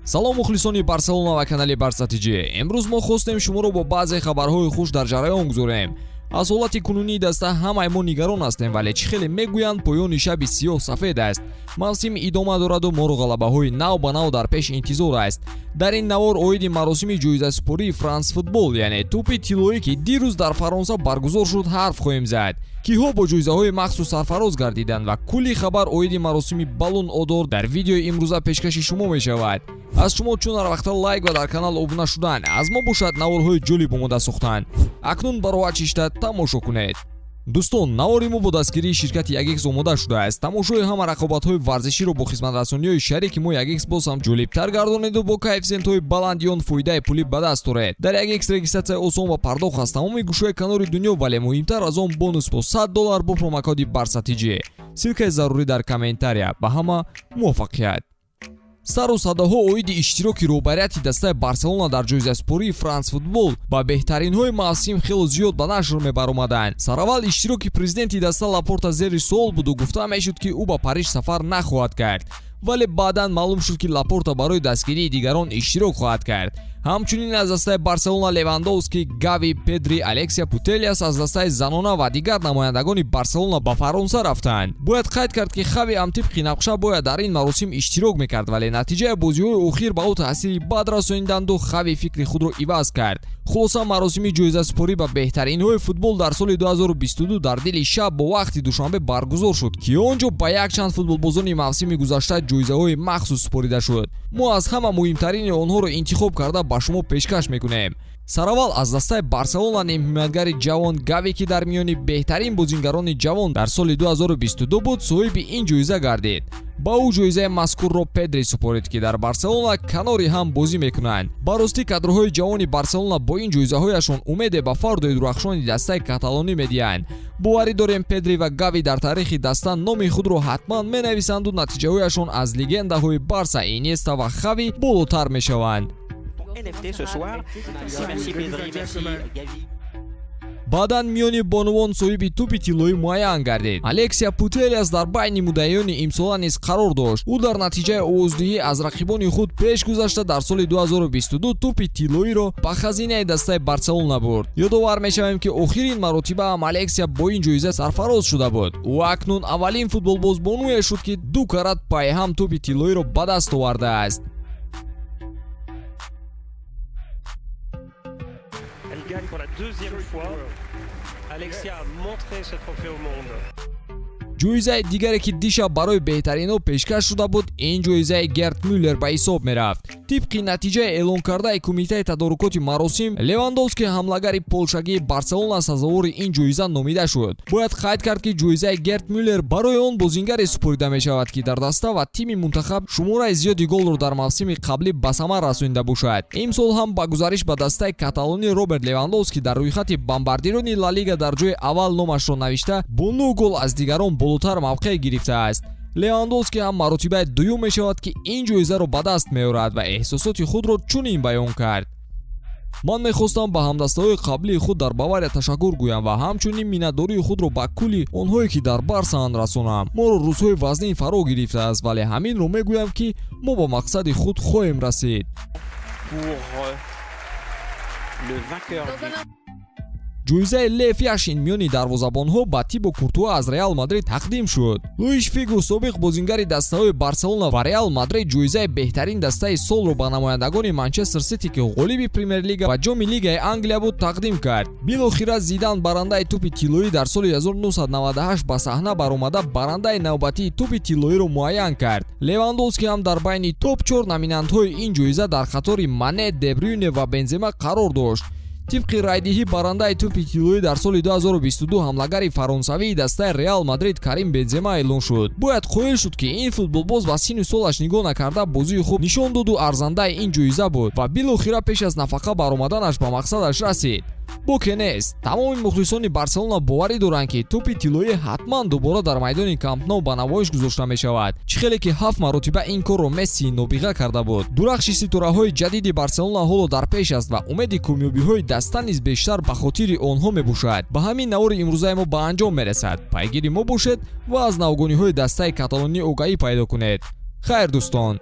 Салом, мухлисони Барселона ва канали Барса ТЖ. Имрӯз мо хостем шуморо бо баъзе хабарҳои хуш дар ҷараён гузорем. Аз ҳолати кунунии даста ҳамаи мо нигарон ҳастем, вале чӣ хеле мегӯянд, поёни шаби сиёҳ сафед аст. Мавсим идома дораду моро ғалабаҳои нав ба нав дар пеш интизор аст. Дар ин навор оиди маросими ҷоизасупории Франс Футбол, яъне тӯпи тиллоӣ, ки дирӯз дар Фаронса баргузор шуд, ҳарф хоҳем зад. Киҳо бо ҷоизаҳои махсус сарфароз гардиданд ва кулли хабар оиди маросими Баллон д'Ор дар видеои имрӯза пешкаши шумо мешавад. Аз шумо чун ҳар вақта лайк ва дар канал обуна шудан, аз мо бошад наворҳои ҷолиб омода сохтан. Акнун баровар шишта тамошо кунед. Дӯстон, навори мо бо дастгирии ширкати 1X омода шудааст. Тамошои ҳама рақобатҳои варзиширо бо хизматрасониҳои шарики мо 1X боз ҳам ҷолибтар гардонеду бо коэффисиентҳои баланди он фоидаи пулӣ ба даст оред. Дар 1X регистратсияи осон ва пардохт аз тамоми гӯшаи канори дунё, вале муҳимтар аз он бонус бо 100 доллар бо промокоди Барса ТЖ. Ссылкаи зарурӣ дар комментария. Ба ҳама муваффақият! Сару садоҳо оиди иштироки роҳбарияти дастаи Барселона дар ҷоизасупории Франс Футбол ба беҳтаринҳои мавсим хело зиёд ба нашр мебаромаданд. Сараввал иштироки президенти даста Лапорта зери суол буду гуфта мешуд, ки ӯ ба Париж сафар нахоҳад кард, вале баъдан маълум шуд, ки Лапорта барои дастгирии дигарон иштирок хоҳад кард. Ҳамчунин аз дастаи Барселона Левандовски, Гави, Педри, Алексия Путелиас аз дастаи занона ва дигар намояндагони Барселона ба Фаронса рафтанд. Бояд қайд кард, ки Хави ҳам тибқи нақша бояд дар ин маросим иштирок мекард, вале натиҷаи бозиҳои охир ба ӯ таъсири бад расониданду Хави фикри худро иваз кард. Хулоса, маросими ҷоизасупорӣ ба беҳтаринҳои футбол дар соли 2022 дар дили шаб бо вақти Душанбе баргузор шуд, ки он ҷо ба якчанд футболбозони мавсими гузашта ҷоизаҳои махсус супорида шуд. Мо аз ҳама муҳимтарини онҳоро интихоб карда ба шумо пешкаш мекунем. Сараввал аз дастаи Барселона нимҳимоятгари ҷавон Гави, ки дар миёни беҳтарин бозингарони ҷавон дар соли 2022 буд, соҳиби ин ҷоиза гардид. Ба ӯ ҷоизаи мазкурро Педри супорид, ки дар Барселона канори ҳам бозӣ мекунанд. Ба ростӣ, кадрҳои ҷавони Барселона бо ин ҷоизаҳояшон умеде ба фардои дурахшони дастаи каталонӣ медиҳанд. Боварӣ дорем, Педри ва Гави дар таърихи даста номи худро ҳатман менависанду натиҷаҳояшон аз легендаҳои Барса Инеста ва Хави болотар мешаванд. NFT ce soir. Merci Pedri, merci Gavi. Баъдан миёни бонувон соҳиби тӯпи тиллоӣ муайян гардид. Алексия Путелиас дар байни муддаиёни имсола низ қарор дошт. Ӯ дар натиҷаи овоздиҳӣ аз рақибони худ пеш гузашта, дар соли 2022 тӯпи тиллоиро ба хазинаи дастаи Барселона бурд. Ёдовар мешавем, ки охирин маротиба ҳам Алексия бо ин ҷоиза сарфароз шуда буд. Ӯ акнун аввалин футболбоз бонуе шуд, ки ду карат пайҳам тӯпи тиллоиро ба даст овардааст. Elle gagne pour la deuxième fois. Alexia a montré ce trophée au monde. Ҷоизаи дигаре, ки дишаб барои беҳтаринҳо пешкаш шуда буд, ин ҷоизаи Герт Мюллер ба ҳисоб мерафт. Тибқи натиҷаи эълонкардаи кумитаи тадорукоти маросим, Левандовски, ҳамлагари полшагии Барселона, сазовори ин ҷоиза номида шуд. Бояд қайд кард, ки ҷоизаи Герт Мюллер барои он бозингаре супорида мешавад, ки дар даста ва тими мунтахаб шумораи зиёди голро дар мавсими қаблӣ ба самар расонида бошад. Имсол ҳам ба гузариш ба дастаи каталонӣ Роберт Левандовски дар рӯйхати бомбардирони Ла Лига дар ҷои аввал номашро навишта, бо нӯ гол аз дигарон болотар мавқеъ гирифтааст. Левандовски ҳам маротибаи дуюм мешавад, ки ин ҷоизаро ба даст меорад ва эҳсосоти худро чунин баён кард: «Ман мехостам ба ҳамдастаҳои қаблии худ дар Бавария ташаккур гӯям ва ҳамчунин миннатдории худро ба кулли онҳое, ки дар Барсаанд, расонам. Моро рӯзҳои вазнин фаро гирифтааст, вале ҳаминро мегӯям, ки мо ба мақсади худ хоҳем расид». Pour le vainqueur du Ҷоизаи Лев Яшин миёни дарвозабонҳо ба Тибо Куртуа аз Реал Мадрид тақдим шуд. Луиш Фигу, собиқ бозингари дастаҳои Барселона ва Реал Мадрид, ҷоизаи беҳтарин дастаи солро ба намояндагони Манчестер Сити, ки ғолиби Премер-лига ва ҷоми Лигаи Англия буд, тақдим кард. Билохира Зидан, барандаи тӯпи тиллоӣ дар соли 1998, ба саҳна баромада, барандаи навбатии тӯпи тиллоиро муайян кард. Левандовски ҳам дар байни топ-4 номинантҳои ин ҷоиза дар қатори Мане, Дебрюне ва Бензема қарор дошт. Тибқи райдиҳӣ, барандаи тӯпи тиллоӣ дар соли 2022 ҳамлагари фаронсавии дастаи Реал Мадрид Карим Бензема эълон шуд. Бояд қоил шуд, ки ин футболбоз ба синну солаш нигоҳ накарда бозии хуб нишон доду арзандаи ин ҷоиза буд ва билохира пеш аз нафақа баромаданаш ба мақсадаш расид. Боке нест, тамоми мухлисони Барселона боварӣ доранд, ки тӯпи тиллоӣ ҳатман дубора дар майдони Камп Ноу ба намоиш гузошта мешавад, чӣ хеле ки ҳафт маротиба ин корро Мессии нобиға карда буд. Дурахши ситораҳои ҷадиди Барселона ҳоло дар пеш аст ва умеди комёбиҳои даста низ бештар ба хотири онҳо мебошад. Ба ҳамин навори имрӯзаи мо ба анҷом мерасад. Пайгири мо бошед ва аз навгониҳои дастаи каталонӣ огаҳӣ пайдо кунед. Хайр, дӯстон.